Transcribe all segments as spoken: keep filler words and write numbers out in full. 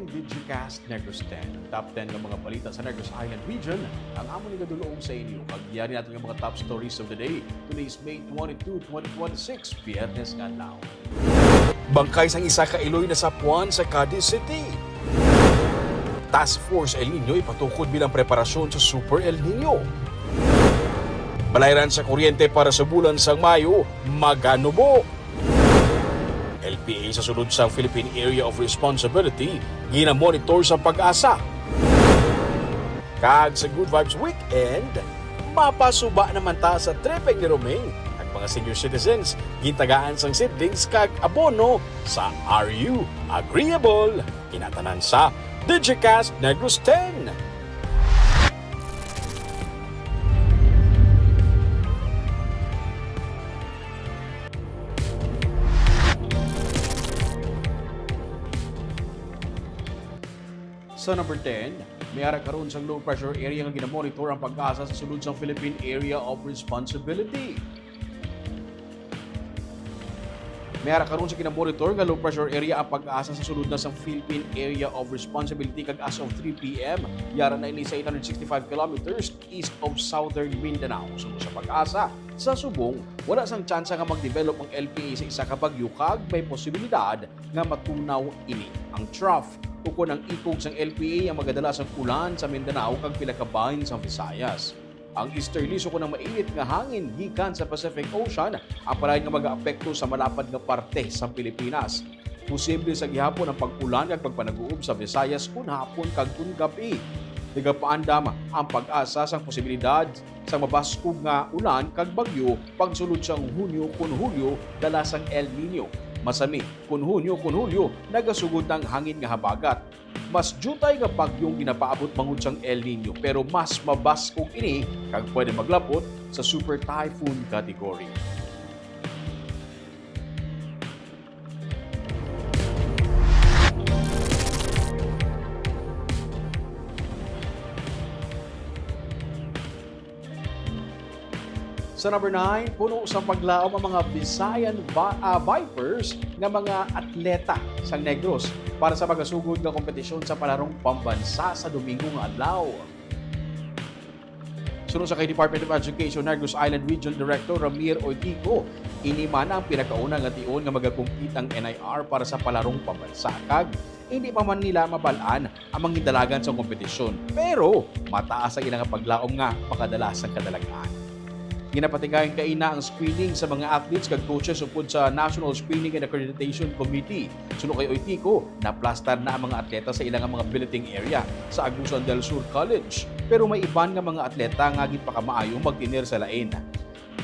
Digicast Negros ten, ang top ten nga mga balita sa Negros Island Region, ang amo ni gadulong sa inyo. Kag yari natin nga mga top stories of the day. Today is May twenty-two, twenty twenty-six, Biyernes nga adlaw. Bangkay sang isa ka iloy nasapuan sa Cadiz City. Task Force El Niño ipatukod bilang preparasyon sa Super El Niño. Balayran sa kuryente para sa bulan sang Mayo, maganubo. L P A sa sulod sang Philippine Area of Responsibility ginamonitor sa PAGASA. Kag sa Good Vibes Weekend, mapasuba naman ta sa tripping ni Roming. Ang mga senior citizens, gintagaan sang seedlings kag abono sa Are You Agreeable? Kinatanan sa Digicast Negros ten. Sa number ten, may ara karon sang low pressure area nga ginamonitor ang PAGASA sa sulod sang Philippine Area of Responsibility. May ara karon sa ginamonitor nga low pressure area ang PAGASA sa sulod na sang Philippine Area of Responsibility, kag as of three P M, yara na ini sa eight hundred sixty-five kilometers east of southern Mindanao. Suno sa PAGASA, sa subong, wala sang tsansa nga mag-develop ang L P A sa isa ka bagyo kag may posibilidad nga matunaw ini. Ang trough, ukon ang ikog sang L P A, ang magadala sang ulan sa Mindanao kag pila ka bahin sa Visayas. Ang easterlies ukon ang mainit nga hangin gikan sa Pacific Ocean ang parayon nga magaapekto sa malapad nga parte sa Pilipinas. Posible sa gihapon ang pag-ulan kag pagpanaguob sa Visayas kon hapon kag kon gab-i. Nagapaandam ang PAGASA sang posibilidad sang mabaskog nga ulan kag bagyo pagsulod sang Hunyo kon Hulyo dala sang El Niño. Masami, kon Hunyo kon Hulyo, nagasugod na ang hangin nga habagat. Mas diutay nga bagyo ang ginapaabot bangod sang El Niño, pero mas mabaskog ini kag pwede maglapot sa super typhoon category. Sa number nine, puno sa paglaom ang mga Visayan Vi-, ah, Vipers nga mga atleta sang Negros para sa magasugod nga kompetisyon sa Palarong Pambansa sa Domingo nga adlaw. Suno sa kay Department of Education Negros Island Regional Director Ramir Oitico, ini man ang pinakauna nga tion nga magakumpit ang N I R para sa Palarong Pambansa, kag hindi pa man nila mabal-an ang mangindalagan sa kompetisyon, pero mataas ang ilang paglaom nga makadala sang kadalag-an. Ginapatigayon kaina ang screening sa mga athletes kag coaches upod sa National Screening and Accreditation Committee. Suno kay Oitico, naplastar na ang mga atleta sa ilang mga billeting area sa Agusan del Sur College, pero may iban nga mga atleta nga ginpakamaayo magtener sa lain.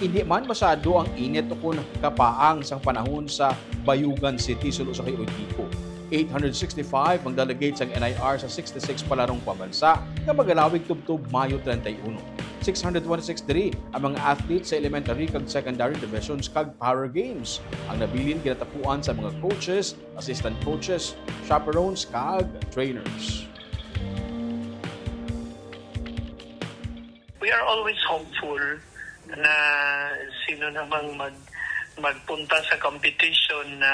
Indi man masyado ang init ukon kapaang sang panahon sa Bayugan City, suno sa kay Oitico. Eight hundred sixty-five ang delegates sang N I R sa sixty-six Palarong Pambansa nga magalawig tubtob Mayo treinta y uno. Six hundred twenty-six diri ang mga athletes sa elementary kag secondary divisions kag Para Games. Ang nabilin ginatapuan sa mga coaches, assistant coaches, chaperones, kag trainers. We are always hopeful na sino namang mag-, magpunta sa competition na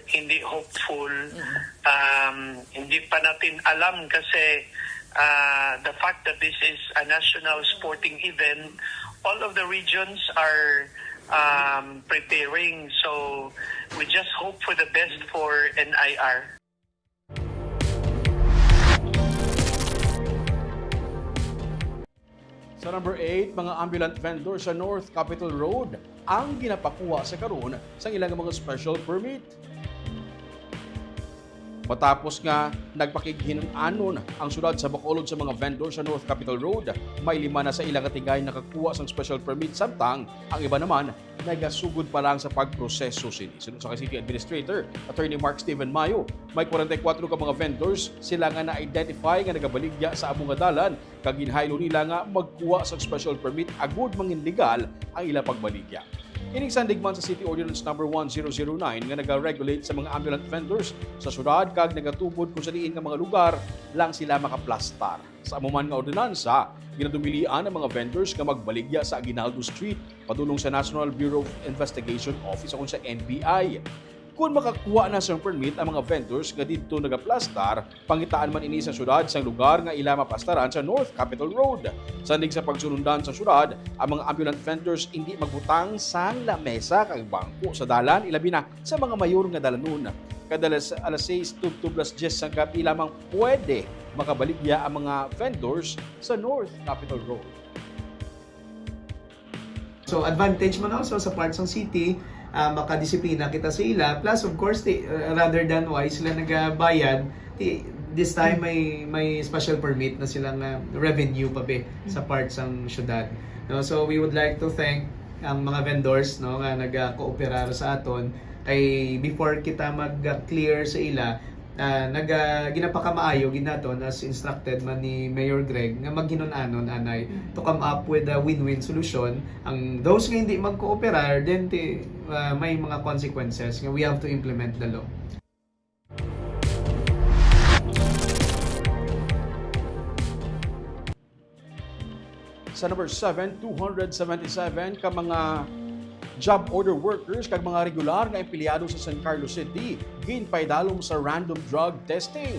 hindi hopeful. Mm. Um, hindi pa natin alam kasi, uh, the fact that this is a national sporting event, all of the regions are, um, preparing. So we just hope for the best for N I R. Sa number eight, mga ambulant vendor sa North Capitol Road ang ginapakuha sa karon sang ilang mga special permit. Matapos nga nagpakighin-anon ang syudad sa Bacolod sa mga vendor sa North Capitol Road, may lima na sa ilang tingay nakakuha sang special permit, samtang ang iba naman nagasugod pa lang sa pagproseso sini. Suno sa kay City Administrator Attorney Mark Steven Mayo, may forty-four ka mga vendors sila nga na-identify nga nagabaligya sa amo nga dalan, kag ginhaylo nila nga magkuha sa special permit agud mangin legal ang ila pagbaligya. Ining sandig man sa City Ordinance Number One zero zero nine nga nagaregulate sa mga ambulant vendors sa syudad kag nagatubod kung sa diin nga mga lugar lang sila makaplastar. Sa amo man nga ordinansa, ginadumilian ang mga vendors nga magbaligya sa Aguinaldo Street padulong sa National Bureau of Investigation Office ukon sa N B I. Kon makakuha na sang permit ang mga vendors nga didto nagaplastar, pangitaan man ini sa syudad sang lugar nga ila maplastaran sa North Capitol Road. Sandig sa pagsunundan sa syudad, ang mga ambulant vendors indi magbutang sang lamesa kag bangko sa dalan, ilabi na sa mga mayor nga dalanon. Kada alas, alas sais tubtob alas diyes sang gab-i lamang pwede makabaligya ang mga vendors sa North Capitol Road. So, advantage man also sa part sang city, ah, makadisiplina kita sa ila. Plus, of course, ti, uh, rather than why sila nagabayad, ti, this time may may special permit na sila nga revenue pa be sa part sang syudad. No, so we would like to thank ang mga vendors, no, nga nagakooperar sa aton kay before kita mag-clear sa ila, ah, naga ginapakamaayo gid naton as instructed man ni Mayor Greg nga maghinun-anon anay to come up with a win-win solution. Ang those nga hindi magkooperar, then ti, ah, may mga consequences nga we have to implement the law. Sa number seven, two hundred seventy-seven ka mga job order workers kag mga regular nga empleyado sa San Carlos City ginpaidalom sa random drug testing.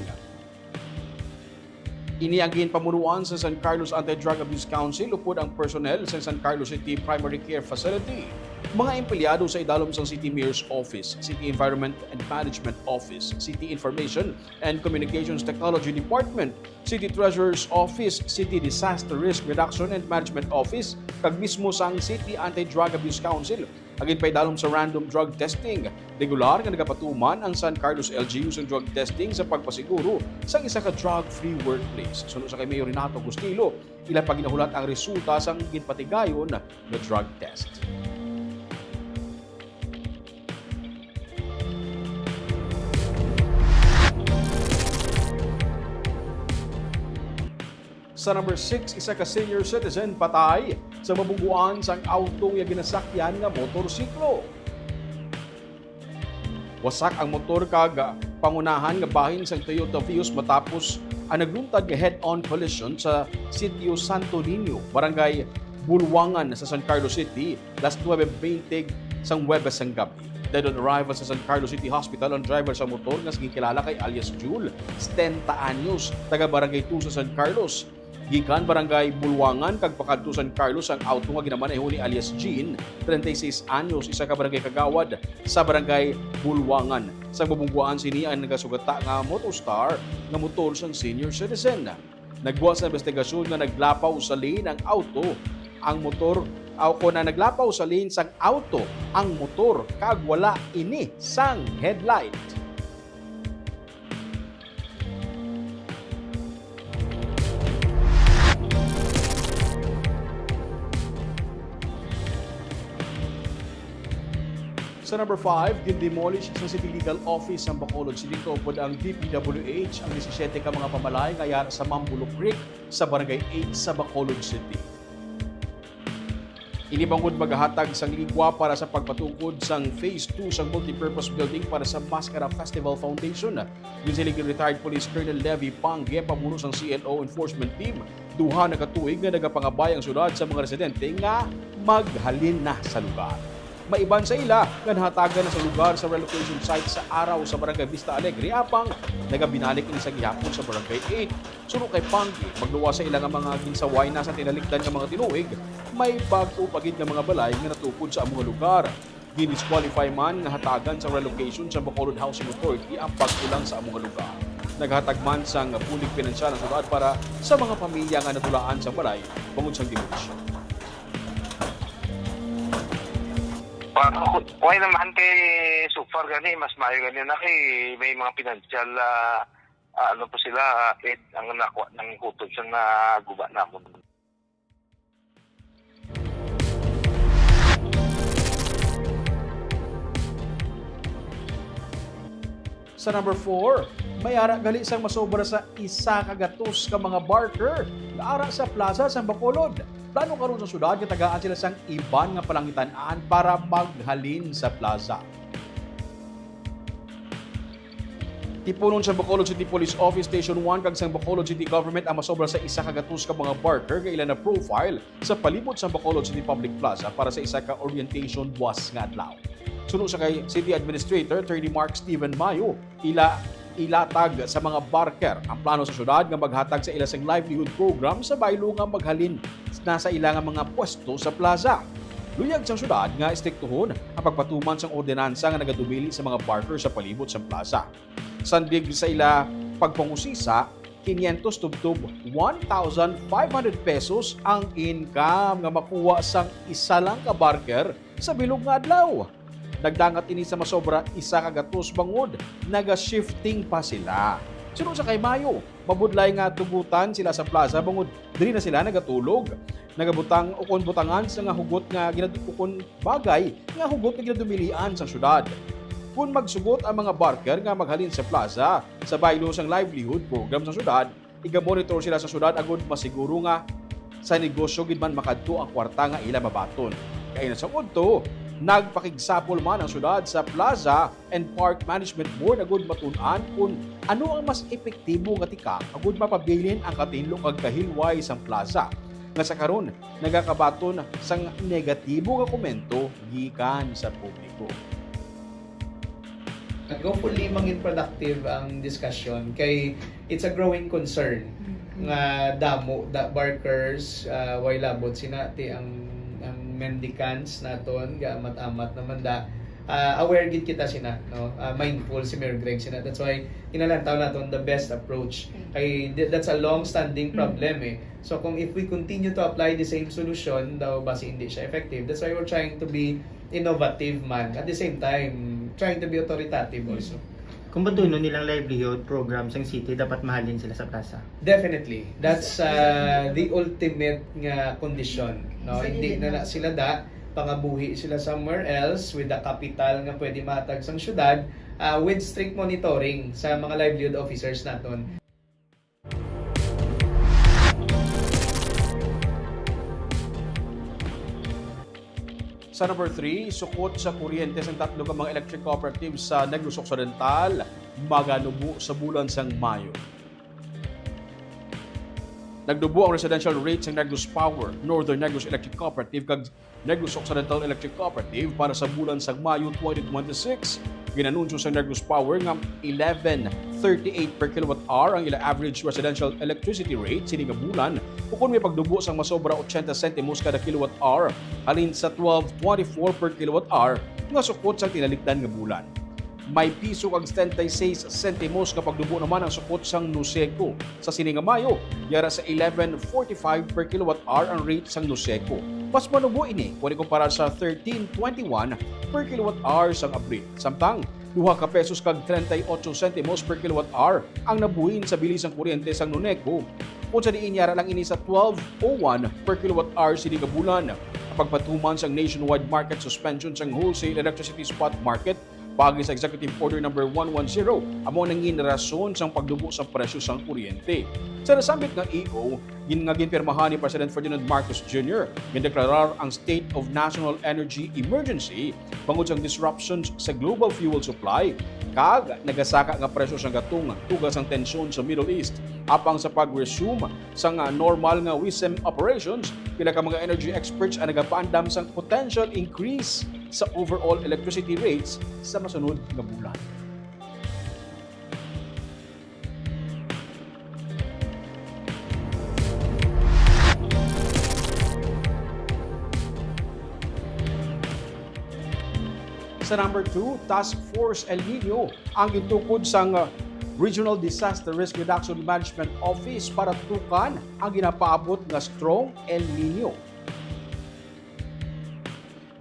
Ini ang ginpamunuan sa San Carlos Anti-Drug Abuse Council upod ang personnel sa San Carlos City Primary Care Facility, mga empleyado sa idalom sang City Mayor's Office, City Environment and Management Office, City Information and Communications Technology Department, City Treasurer's Office, City Disaster Risk Reduction and Management Office, kag mismo sang City Anti-Drug Abuse Council, ang ginpaidalom sa random drug testing. Regular nga nagapatuman ang San Carlos L G U sang drug testing sa pagpasiguro sang isa ka drug-free workplace. Suno sa kay Mayor Renato Gustilo, ila pa ginahulat ang resulta sang ginpatigayon nga drug test. Sa number six, isa ka senior citizen patay sa mabungguan sang auto nga ginasakyan nga motorsiklo. Wasak ang motor kag pangunahan nga bahin sang Toyota Vios matapos ang nagluntad nga head-on collision sa Sitio Santo Niño, Barangay Bulwangan sa San Carlos City, alas nuebe bente sang Huwebes sang gabi. Dead on arrival sa San Carlos City Hospital ang driver sa motor nga ginkilala kay alias Jul, setenta anyos, taga Barangay two sa San Carlos. Gikan Barangay Bulwangan kag pakadto San Carlos ang auto nga ginamanehon ni alias Jean, treinta y seis anyos, isa ka barangay kagawad sa Barangay Bulwangan. Sa mabungguan sini ang nagasugata nga Motostar nga motor sang senior citizen. Nagbuhat sa investigasyon nga naglapaw sa lane ang auto, ang motor, aw, ko na naglapaw sa lane sang auto ang motor kag wala ini sang headlight. Sa number five, gindemolish sa City Legal Office sa Bacolod City kaupod ang D P W H ang disisiete ka mga pamalay nga yara sa Mambulo Creek sa Barangay eight sa Bacolod City. Ini bangod magahatag sang ligwa para sa pagpatukod sang Phase two sang multipurpose building para sa Mascara Festival Foundation. Ginsiling ni retired Police Colonel Levy Pangge, pamuno sang C L O Enforcement Team, duha na ka tuig nga nagapangabay ang syudad sa mga residente nga maghalin na sa lugar. Maiban sa ila nga nahatagan na sa lugar sa relocation site sa Araw sa Barangay Vista Alegre, apang nagabinalik ini sa gihapon sa Barangay eight. Suno kay Pangge, magluwas sa ila nga mga ginsaway na sa tinalikdan nga mga tinuig, may bag-o pa gid nga mga balay nga natukod sa amo nga lugar. Gin-disqualify man nga hatagan sa relocation sa Bacolod Housing Authority ang pagkulang sa amo nga lugar. Naghatag man sang bulig pinansyal ang syudad para sa mga pamilya nga natulaan sa balay bangod sang demolisyon. Para ko, why naman kay so far gani, mas maayo gani na kay may mga pinansyal, ah, ah, ano po sila, ah, aid ang nakuha ng hutod sa naguba namon. Sa number four, may ara gali sang masobra sa isa ka gatos ka mga barker nga ara sa plaza sang Bacolod. Plano karon sa syudad nga tagaan sila sang iban nga palangitan-an para maghalin sa plaza. Tipunon sa Bacolod City Police Office Station one kag sang Bacolod City Government ang masobra sa isa ka gatos ka mga barker nga ila na profile sa palibot sang Bacolod City Public Plaza para sa isa ka orientation buwas nga adlaw. Suno sa kay City Administrator Attorney Mark Steven Mayo, ila ilatag sa mga barker ang plano sa syudad nga maghatag sa ila sang livelihood program sa baylo nga maghalin na sa ila nga mga pwesto sa plaza. Luyag sang syudad nga estriktuhon ang pagpatuman sang ordinansa nga nagadumili sa mga barker sa palibot sang plaza. Sandig sa ila pagpangusisa, quinientos tubtob one thousand five hundred pesos ang income nga makuha sang isa lang ka barker sa bilog nga adlaw. Nagdangat ini sa masobra isa ka gatos bangod naga-shifting pa sila. Suno sa kay Mayo, mabudlay nga tugutan sila sa plaza bangod diri na sila nagatulog, nagabutang ukon butangan sa nga hugot nga ginad-, ukon bagay nga hugot nga ginadumilian sa syudad. Kon magsugot ang mga barker nga maghalin sa plaza sa baylo sang livelihood program sa syudad, igamonitor sila sa syudad agud masiguro nga sa negosyo gid man makadto ang kwarta nga ila mabaton. Kay sa udto, nagpakigsapol man ang syudad sa Plaza and Park Management Board agud matun-an kon ano ang mas epektibo nga tikang agud mapabilin ang katinlo kag kahilway sang plaza nga sa karon nagakabaton sang negatibo nga komento gikan sa publiko. Hopefully, mangin productive ang discussion kay it's a growing concern nga damo da barkers, ah, way labot sina ti ang ang mendicants naton gaamat-amat naman da. Ah, aware gid kita sina, no? Ah, mindful si Mayor Greg sina. That's why kinalantaw naton the best approach. Kay th- that's a long-standing problem eh. So kung if we continue to apply the same solution, daw basi hindi siya effective. That's why we're trying to be innovative man, at the same time trying to be authoritative also. Kung batunon nilang livelihood program sang city, dapat mahalin sila sa plaza. Definitely. That's uh, the ultimate nga condition, no? Hindi na, na sila da, pangabuhi sila somewhere else with the capital nga pwede matag sang syudad, uh, with strict monitoring sa mga livelihood officers naton. Sa number three, sukot sa kuryente sang tatlo ka mga electric cooperatives sa Negros Occidental, maganubo sa bulan sang Mayo. Nagnubo ang residential rate sang Negros Power, Northern Negros Electric Cooperative, kag Negros Occidental Electric Cooperative para sa bulan sang Mayo twenty twenty-six. Ginanunsyo sang Negros Power nga eleven thirty-eight per kilowatt hour ang ila average residential electricity rate sini nga bulan, ukon may pagnubo sang masobra ochenta sentimos kada kilowatt hour halin sa twelve twenty-four per kilowatt hour nga sukot sang tinalikdan nga bulan. May piso kag setenta y seis sentimos nga pagnubo naman ang sukot sang NOSECO. Sa sini nga Mayo, yara sa eleven forty-five per kilowatt hour ang rate sang NOSECO. Mas manubo ini kon ikumpara sa thirteen twenty-one per kilowatt hour sang Abril. Samtang, duha ka pesos kag treinta y ocho sentimos per kilowatt hour ang nabuhin sa bili sang kuryente sang NONECO. Kon sa diin yara lang ini sa twelve oh one per kilowatt hour sini nga bulan. Ang pagpatuman sang nationwide market suspension sang wholesale electricity spot market paagi sa Executive Order Number one one zero amo nangin rason sang pagdubo sa presyo sang kuryente. Sa nasambit nga E O, gin nga ginpirmahan ni President Ferdinand Marcos Junior, gindeklarar ang State of National Energy Emergency bangod sang disruptions sa global fuel supply kag nagasaka nga presyo sang gatong tuga sang tensyon sa Middle East. Apang sa pag-resume sang normal nga WESM operations, pila ka mga energy experts ang nagapaandam sang potential increase sa overall electricity rates sa masunod nga bulan. Sa number two, Task Force El Nino ang gintukod sang Regional Disaster Risk Reduction Management Office para tukan ang ginapaabot nga strong El Nino.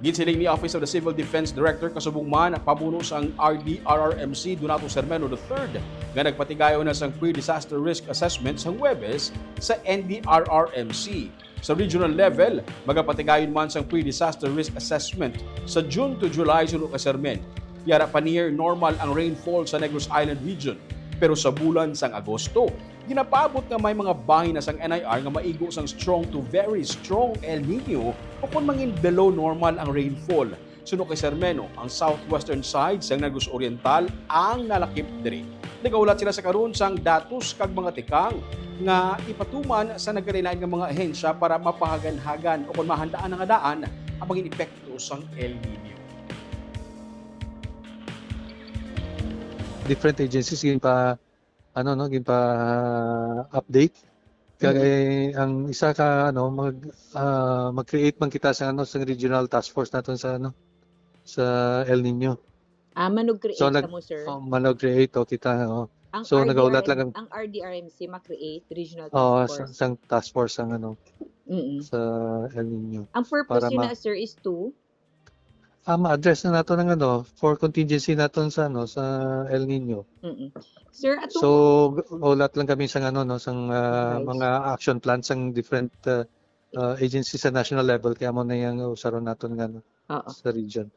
Ginsiling ni Office of the Civil Defense Director kasubong man pamuno sang R D R R M C Donato Sermeno the third nga nagpatigayon na sang pre-disaster risk assessment sang Huwebes sa N D R R M C. Sa regional level, magapatigayon man sang pre-disaster risk assessment sa June to July suno kay Sermen. Yara pa near normal ang rainfall sa Negros Island region, pero sa bulan sang Agosto, ginapaabot nga may mga bahin na sang N I R nga maigo sang strong to very strong El Nino o kon mangin below normal ang rainfall. Suno kay Sermeno, ang southwestern side sang Negros Oriental ang nalakip diri. Nagahulat sila sa karon sang datos kag mga tikang nga ipatuman sa nagkalain-lain nga mga ahensya para mapahaganhagan o kon mahandaan nga daan ang mga epekto sang El Nino. different agencies ginpa, ano, no, ginpa-update. Kag, Mm. eh, ang isa ka, ano, mag, ah, mag-create man kita sa, ano, sa regional task force naton sa, ano, sa El Nino. Ah, manog-create So, nag-, kamo, sir? Oh, manog-create, oh, kita, oh. Ang So, nagaulat R D R M, lang ang ang R D R M C ma-create regional task Oh, force. sa, sang task force ang, ano, Mm-mm. sa El Nino. Ang purpose Para yun ma- na, sir, is to? Ah, ma-address na nato ng, ano, for contingency naton sa, ano, sa El Nino. Mm-mm. Sir, ato So, g-, ulat lang kami sang, ano, no, sang, ah, Advice. mga action plan sang different, ah, ah, agency sa national level, kaya mo na yung usaron naton nga, ano, Oo. sa region.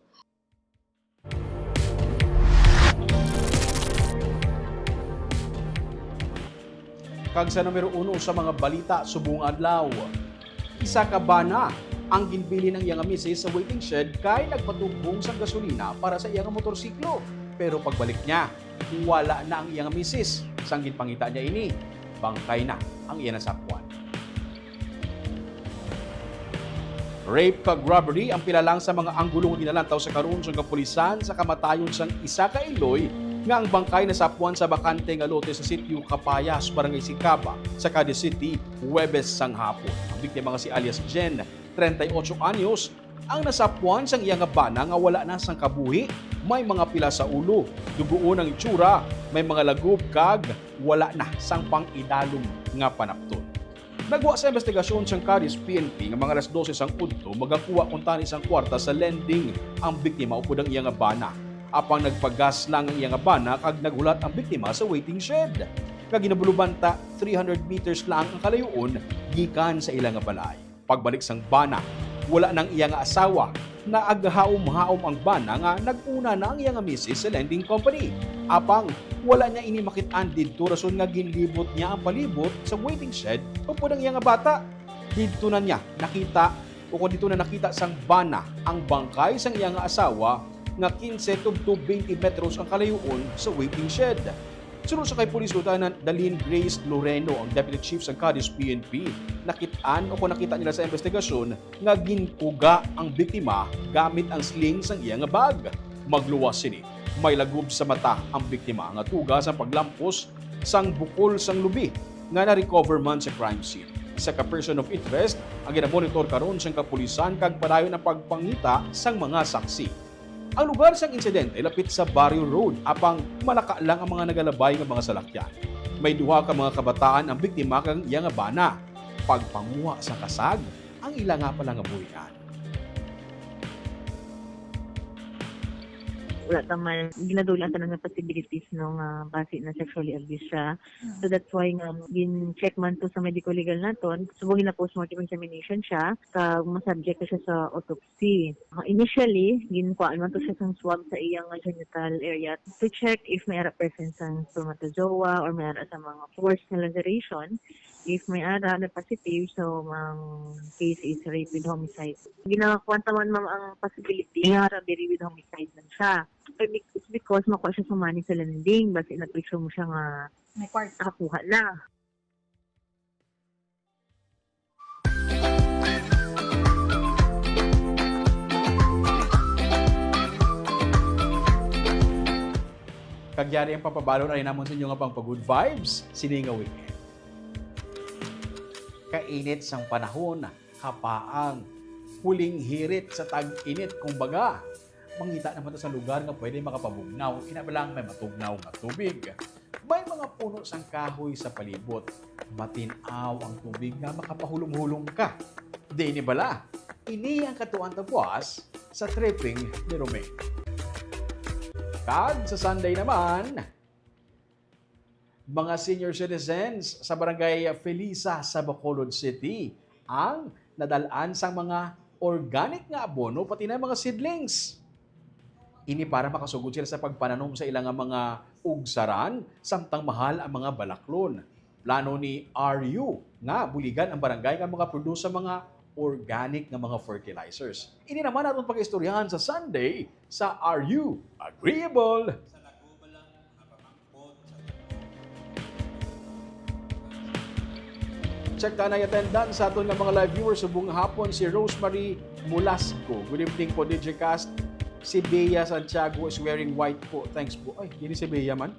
Kag sa numero uno sa mga balita subong adlaw, isa ka bana ang ginbilin ang iya nga misis sa waiting shed kay nagpatugbong sang gasolina para sa iya nga motorsiklo. Pero pagbalik niya, wala na ang iya nga misis. Sang ginpangita niya ini, bangkay na ang iya nasapwan. Rape kag robbery ang pila lang sa mga anggulo nga ginalantaw sa karon sang kapulisan sa kamatayon sang isa ka iloy nga ang bangkay nasapwan sa bakante nga lote sa Sitio Kapayas, Barangay Sicaba, sa Cadiz City, Huwebes sang hapon. Ang biktima nga si alias Jen, treinta y ocho anyos, ang nasapwan sang iya nga bana nga wala na sang kabuhi, may mga pila sa ulo, duguon ang itsura, may mga lagob kag wala na sang pang-idalom nga panapton. Nagwa sa investigasyon sang Cadiz P N P nga mga alas dose sang udto magakuha kuntani sang kwarta sa lending ang biktima upod ang iya nga bana. Apang nagpagas lang ang iya nga bana kag naghulat ang biktima sa waiting shed, nga ginabulubanta three hundred meters lang ang kalayo-on gikan sa ila nga balay. Pagbalik sang bana, wala nang iya nga asawa. Naaghaom-haom ang bana nga nag-una na ang iya nga misis sa lending company. Apang wala niya ini makit-an didto, rason nga ginlibot niya ang palibot sa waiting shed upod ang iya nga bata. Didto na niya nakita, o kon didto na nakita sang bana ang bangkay sang iya nga asawa nga quince tubtob twenty metros ang kalayo-on sa waiting shed. Suno sa kay Police Lieutenant Dalin Grace Loreno, ang Deputy Chief sa Cadiz P N P, nakit-an o kon nakita nila sa investigasyon nga ginkuga ang biktima gamit ang sling sang iya nga bag. Magluwas sini, may lagob sa mata ang biktima nga tuga sang paglampos sang bukol sang lubi nga na-recover man sa crime scene. Isa ka person of interest ang ginamonitor karon sang kapulisan kag padayon ang pagpangita sang mga saksi. Ang lugar sang insidente lapit sa Barrio Road, apang malaka lang ang mga nagalabay nga mga salakyan. May duha ka mga kabataan ang biktima kag iya nga bana. Pagpanguha sa kasag ang ila nga palangabuhian. Wala ta man ginadula ang tanan nga possibilities, no, nga basi na sexually abused siya. So that's why nga gin-check man to sa medico legal naton, subong gina-postmortem examination siya, kag ma-subject na siya sa autopsy. See, uh, initially, ginkuhaan man to siya sang swab sa iyang genital area to check if may ara presence sang spermatozoa or may ara sa mga forced nga laceration. If may ara na positive, so ang case is rape with homicide. Ginakuan ta man, ma'am, ang possibility nga robbery with homicide lang siya. It's because makuha siya sumani sa lending, basi nag-presume siya nga May kwarta. Nakakuha na. Kag yari ang papabalon ani namon sa inyo nga pang pa-good vibes sini nga weekend. Kainit sang panahon, kapaang, huling hirit sa tag-init, kumbaga. Mangita naman ta sa lugar nga pwede makapabugnaw, ina ba lang may matugnaw nga tubig. May mga puno sang kahoy sa palibot. Matin-aw ang tubig nga makapahulom-hulom ka. Di ni bala? Ini ang katuan ta buas sa tripping ni Romaine. Kag sa Sunday naman, mga senior citizens sa Barangay Felisa sa Bacolod City ang nadal-an sang mga organic nga abono, pati na mga seedlings. Ini para makasugod sila sa pagpananom sa ila nga mga ugsaran, samtang mahal ang mga balaklon. Plano ni R U nga buligan ang barangay nga makaproduce sa mga organic nga mga fertilizers. Ini naman aton pag-istoryahan sa Sunday sa R U Agreeable. Check ta na attendance sa aton nga mga live viewers subong nga hapon, si Rosemary Mulasco. Good evening po, D J Cast. Si Bea Santiago is wearing white po. Thanks po. Ay, hindi si Bea man.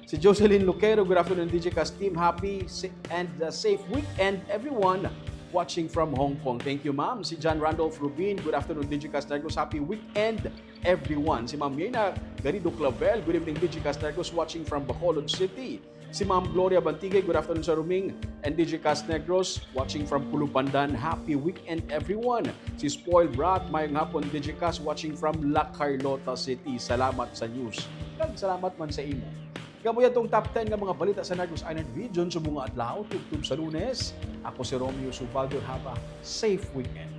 Si Jocelyn Luquero, good afternoon, D J Cast team. Happy sa-, and uh, safe weekend, everyone. Watching from Hong Kong. Thank you, ma'am. Si John Randolph Rubin, good afternoon, D J Cast Negros. Happy weekend, everyone. Si Ma'am Yena Garrido Clavel, good evening, D J Cast Negros. Watching from Bacolod City. Si Ma'am Gloria Bantigay, good afternoon sa Ruming and D J Cast Negros, watching from Pulupandan. Happy weekend, everyone. Si Spoiled Brat, mayong hapon, D J Cast, watching from La Carlota City. Salamat sa news. Kag salamat man sa imo. Kamo yan tong top ten nga mga balita sa Negros Island Region subong nga adlaw, tubtob sa Lunes. Ako si Romeo Subaldo. Have a safe weekend.